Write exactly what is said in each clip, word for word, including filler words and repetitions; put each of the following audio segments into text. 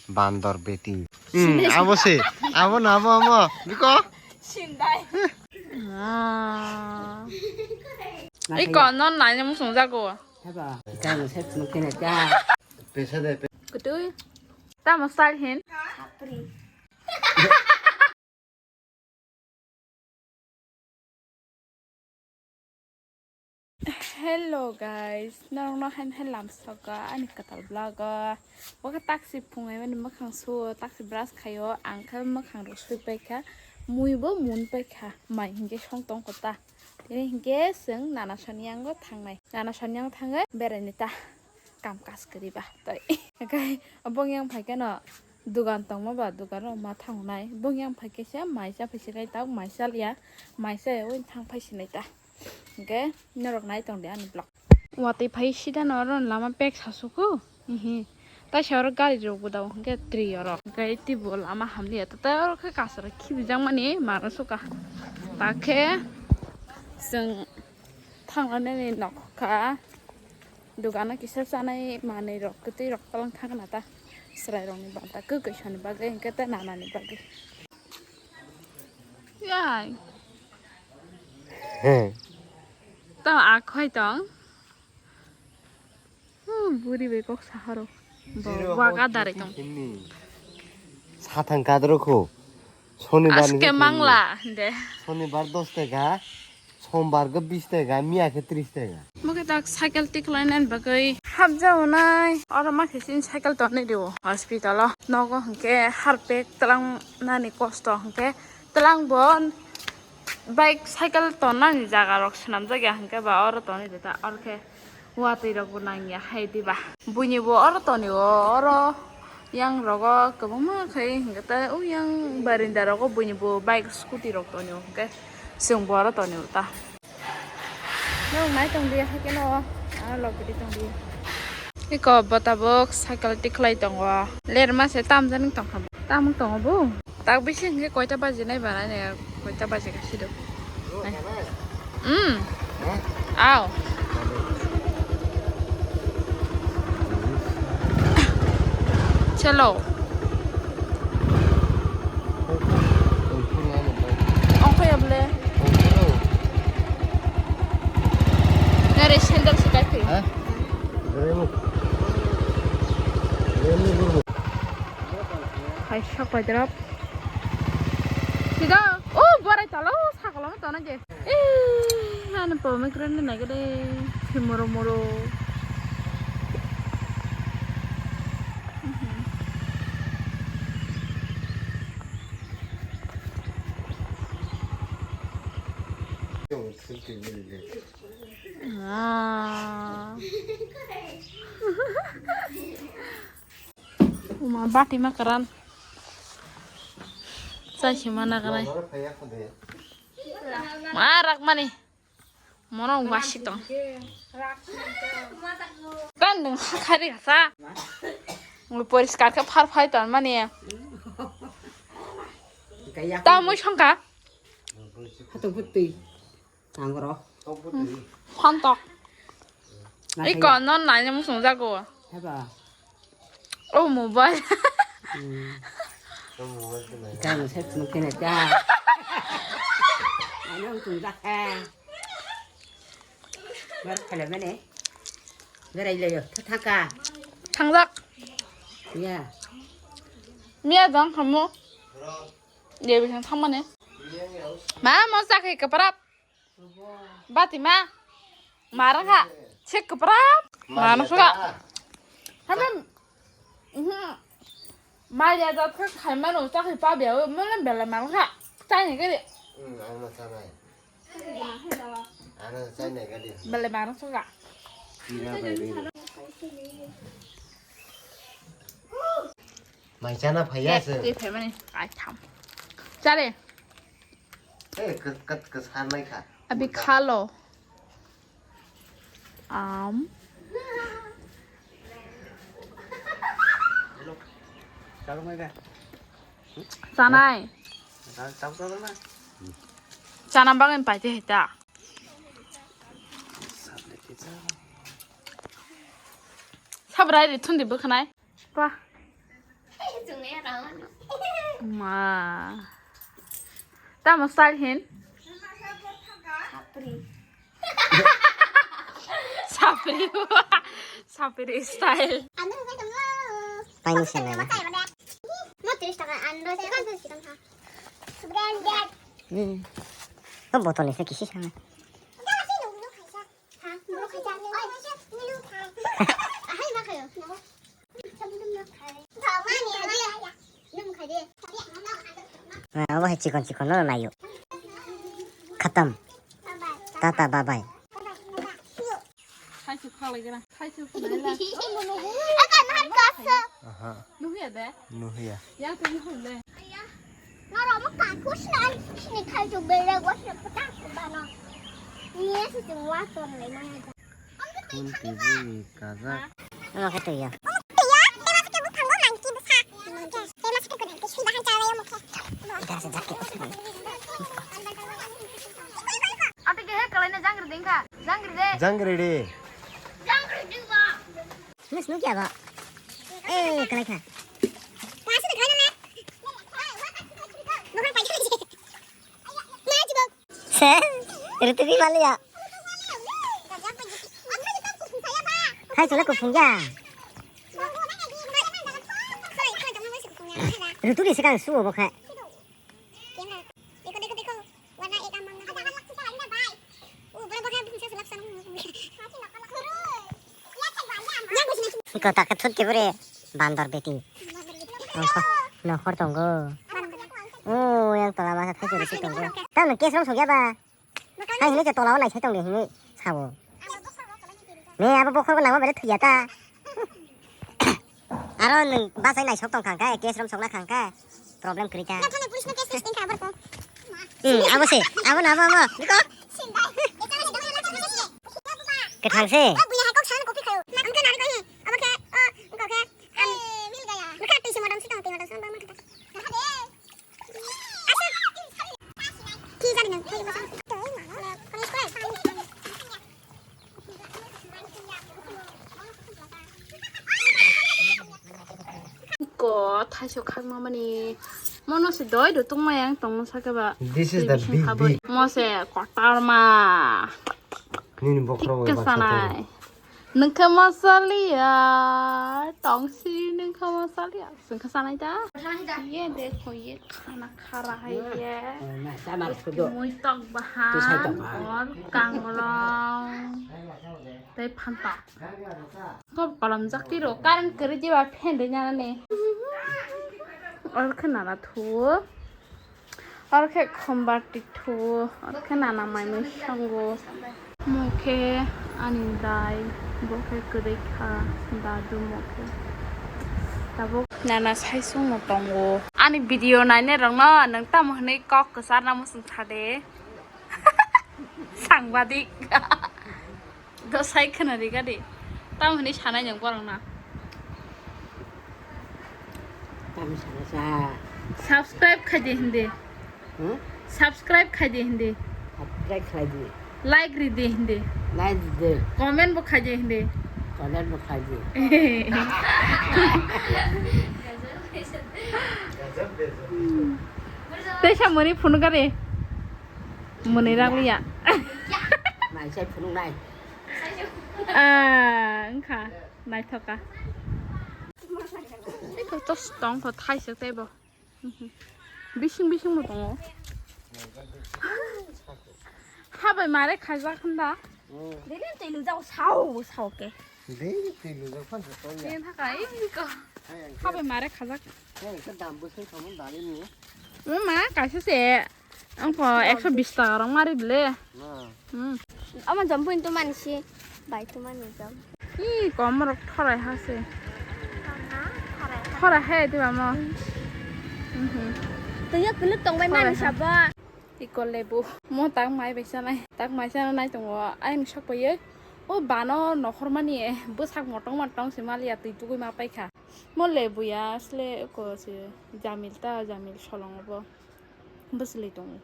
Bandor beti. Hmm, abo se. Abo na, abo, abo. Biko? Sindai. Ah. Iko non nanya musung jago. Heba, kita mo set mo kena ja. Pesa de, pe- Kutui. Tamo style hin. Hello guys, norokno hain hain lamsogo ani kwtal vlog o. Bo khe taksi phungai mani mwkhang suo, taksi brush khaio, ang khe mwkhang rok sui paikha, mui bo mun paikha, mai hinkhe song tongkho ta. Tini hinkhe chwng nana soniyango thangnai, nana soniyango thangwi beraini ta. Kam kaj kwrwi ba tei. Hwnkhe bong yang phai khe no dugan tongma ba, dugan rok ma thangnai. Bong yang phai khe se mai cha phai se kai tak mai cha liya, mai cha ya oi thang phai sinai ta. Hwnkhe norok nai tong di ani vlog. Watwi phai sida no oro lama pek sa suku. Hihi. Tai se oro gari rok bo dao hwnkhe tri oro. Hwnkhe tei bo lama hamliya ta, tai oro khe kasaro khibijak mani mano suka. Ta khe chwng thanglanani nok kha. Dogano kisa chanai manwi rok kwtwi rok palang thangna ta, chwrai rokni banta kwkwi soni bagwi hwnkhe tei nanani bagwi. Yai. He. To akhoi tong. Hmm, buri bai kok saharo. Bo waga darai tong. Sathang kadro kho. Sonibar ni Aske mangla de. Sonibar dos taka. Sombar khe bis taka, miya khe tris taka. Mokhe tak cycle tikhlainani bagwi hapjaonai. Oro ma khe chini cycle tonwi rio hospital o. Nogo hwnkhe harpek twlang nani kosto hwnkhe twlang bo bike cycle tonnani jaga rok swnamjak ya hwnkhe ba oro tonwi rita oro khe. Watwi rok bo nang ya hai diba. Buini bo oro toni o, oro yang rogo kwbangma khai hwnkhe ta o yang barinda rogo buini bo bike scooty rok toni o hwnkhe chwng bo oro toni o ta. Nang nai tong di hai keno ano log di tong di. Iko bo tabuk cycle tikhlai tongo. Ler ma se tam jani tong kha. Tam tongo bo. Tak bisi hwnkhe koita baji nai ba nai. Koita baji ka sido. Nai. Hmm. Aw. Chelo. Ongkho ya bole. Nare sandal se kai phi. Hai sok pai drop. Sida, oh, borai talo, sakalo tona je. Eh, ano pomegranate nai gede, si moro moro. Ah. Uma bati ma karan. Chai si mana karai. Ma rak mani. Mono wasi tong. Kan nung khari kasa. Poriskar khe phar phai ton mani. Ta mui songka. Hatung putui. Tangro. Phantok. Iko non nai musung jago. Heba. Oh, mobile. Hmm. Kamu saya cuma kena dah. Ano ang tunggak eh. Bar khala mene. Bar ay layo. Thangka. Thangjak. Ya. Miya jang khamu. Ye bisang thangmane. Ma mo sakhe kaprap. Bati ma. Marang ha. Sik kaprap. Marang suka. Hame. Mhm. Maya jat kha khai mano ta khai pa bia. Mane bela marang ha. Chai ni kari. Hmm, ano chanai. Ano chanai kari. Bela marang suka. Kira bai bai. Mai chana phaiya se. Te phaimani. Ai tham. Chale. Eh, kat, kat, kat, sanai kha. Abi khalo. Am. Chalo mai da. Chanai. Chalo, chalo, chalo na. Chana bagwi paite hita. Sabrai ri thundi bwkhanai. Pa. Ma. Tamo style hin? Sapri. Sapri style. Paini se nai. Hmm. Oh, botol ni se kisi sana. Ah, obo hai chikon chikon no naio. Khatam. Tata, bye bye. Aha. Nuhia de? Nuhia. Yang tu nuhia de. Norok mo kaku sini, sini khai tu bela gua sini petang bano. Iya sih semua ton le mana. Kunti bui kajak. Omo khe twi ya. Twi ya, tei ma khe buphango manki bwsa. Tei ma khe kwrwi khe sui bahan chalai omo khe. Ita se jakke. Ate ke he kalai na jangri ding kha. Jangri de. Jangri de. Jangri ding ba. Nus nuk ya ba. Eh, kalai kha. Ka se kalai na. Bukan pagi. Nah, cukup. Se, Ritu di mali ya. Hai, sudah kupung ya. Ritu di sekarang suwo bokai. Iko tak thut ke pore bandar beti. Nokhor, nokhor tongo. Oh, yang tola masa thai suri tongo. Tang kes rom sogya ba. Hai hini ke tola nai sai tong de hini sabo. Ne abo bokhor ko nangma bere thuya ta. Aro nwng bachai naisok tong khangkhe, case rom sokna khangkhe, problem kwrwi kha. Nathani police no case case tingkha abar ko. Hmm, abo se, abo na, abo, abo. Niko? Kwthang se. Ko thaiso khakma mani mono se doi do tongma yang tongma saka ba. This is the big, big. Mo se kotor ma. Nini bokhorok thik bai baksa sanai. Nungkha masaliya, tongsi nungkha masaliya. Sungkha sanai ta? Ye dekho, ye khana kha raha hai ye. Mui tok bahan, or kanglong, tei phantok. Kop kolom jak tiro, current kwrwi diba fan de nana ni. Or khe nana thuo. Oro khe khombar tithu, oro khe nana mai mui songo. Mo khe ani dai, bo khe kwrwi kha, dadu mo khe. Tabuk nana sai songmo tongo. Ani video nainai rokno nwng tamo hwnwi kok kwcharna muchung kha de. Sangbadik. Dosai khwnari gadi. Tamo hwnwi sanai nwng borokno? Tamo sana sa. Subscribe khai di hindi. Hmm? Subscribe khai di hindi. Subscribe khai di. Like ri di hindi. Like di. Comment bo khai di hindi. Comment bo khai di. Tesa mani phone gari. Mwnwi rang liya. Nai sai phunuk nai. Ah, wngkha. Naithoka. Eko to tongkho thaisok teibo. Bising bising bo tongo. Habai mare khajak hwnda. Dili twi lujao sao sao ke. Dili twi lujao phan se tong ya. Yen thaka iko. Habai mare khajak. Hai, ka dam bo sing khamon dali ni. Mama, kaisa se. Ang po ekso bis taka rok mari bile. Hmm. Ama jom pun tu mani si. Bai tu mani jom. Ih, kom rok thorai ha se. Thorai hai tu amo. Mhm. Tu ya kuluk tong bai mani sabo. Iko lebu. Mo tak mai bai sanai. Tak mai sanai tongo. Ayang sok pai ye. O bano nokhor mani bwsak motong motong se maliya twi tugui ma paikha. Mo lebu ya asle ko se jamil ta jamil solong bo. Bwswlwi tongo.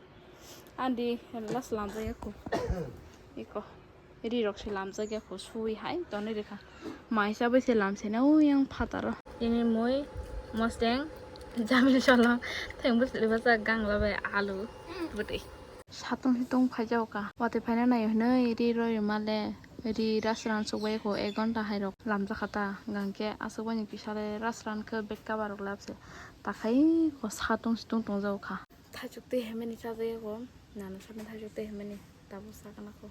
Andi las lamjak ya kho. Iko. Ri rok se lamjak ya kho. Sui hai tonwi rikha. Mai chabai se lamsai na o yang phataro. Ini mui, mosteng, Jamil solo, teng bwsli bwsa gang labai alu, bwtwi. Satung situng phaijao ka. Watwi phaina nai hwnwi ri roi rwma le. Ri restaurant sukbai kho ek ghonta hai rok lamjakha ta. Hwnkhe aswk bai ni kisa le restaurant khe bed cover rok labse. Takhai ko satung situng tongjao kha. Thaichuk twi hemeni chajak yago. Nana sana thaichuk twi hemeni. Tabuk sakana kho.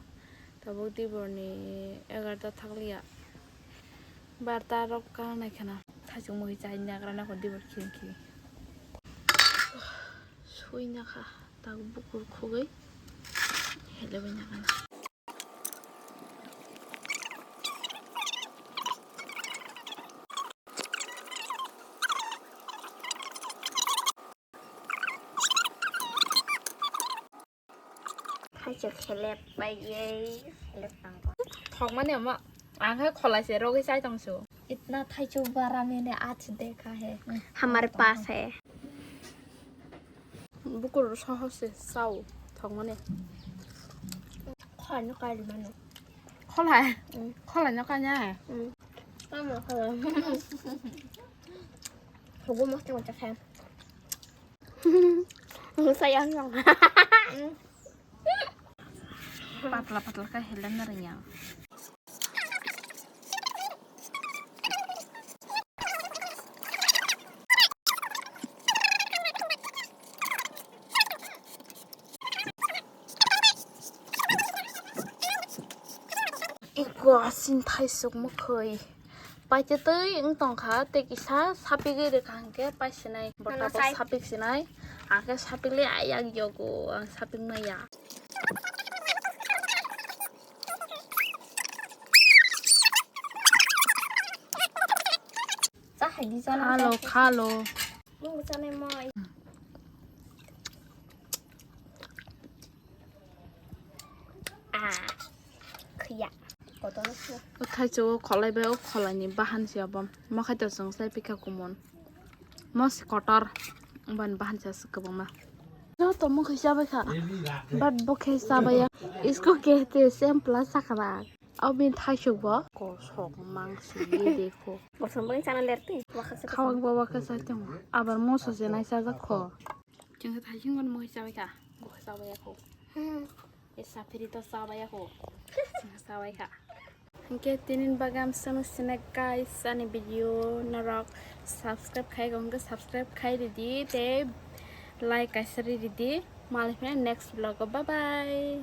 Tabuk diborni egarta thakliya. Barta rok ka nai khana. Thaichuk mui chai nagra nai kho dibor khini khini. Sui nakha, tak bukur khugwi helebai nakha. Thaichuk selep bai ye, selep tangko. Thokmani ama, ang khe kholai se rogwi chai tong su. Itna thaichuk bara maine aaj dekha hai. Hamare paas hai. Bukur sohos se sao thokmani. Kholai no kai mano. Kholai? Mm. Kholai no kai na? Mm. Kamo kholai. Hugo mo tengok cakhe. Sayang yang. Patla patla khe helen na ring yang. Iko asin thaisuk mwkhwi. Paitwi twi wng tongkha, tei kisa sapigwi rwkha hwnkhe paisinai. Bota bo sai. Sapik sinai. Ang khe sapik le ayang yogo, ang sapik maya. Cha hai di chana. Khalo, khalo. Mung chana moi. Ah, khiya. Kotono khiya. O thaichuk o kholai bai o kholai ni bahan se abo. Mo khai to chwng sai pikha kumon. Mo se kotor. Ban bahan se aswk kwbangma. Joto mo khai chabai kha. But bo khai chabaya. Isko kehte sem plus sakra. Aboni thaichuk bo kosok mangsi ye dekho. Bosong bosong chana ler twi. Khawak bo waka sai tongo. Abar moso se nai chajak kho. Chwng khe thaichuk bo mo khai chabai kha. Bo khai chabaya kho. Hmm. E sapiri to chabaya kho. Chwng chabai kha. Hwnkhe tinin bagam sono sina guys ani video norok subscribe khai kho hwnkhe subscribe khai ridi tei like kaisa ri ridi. Malai phina next vlog o bye bye.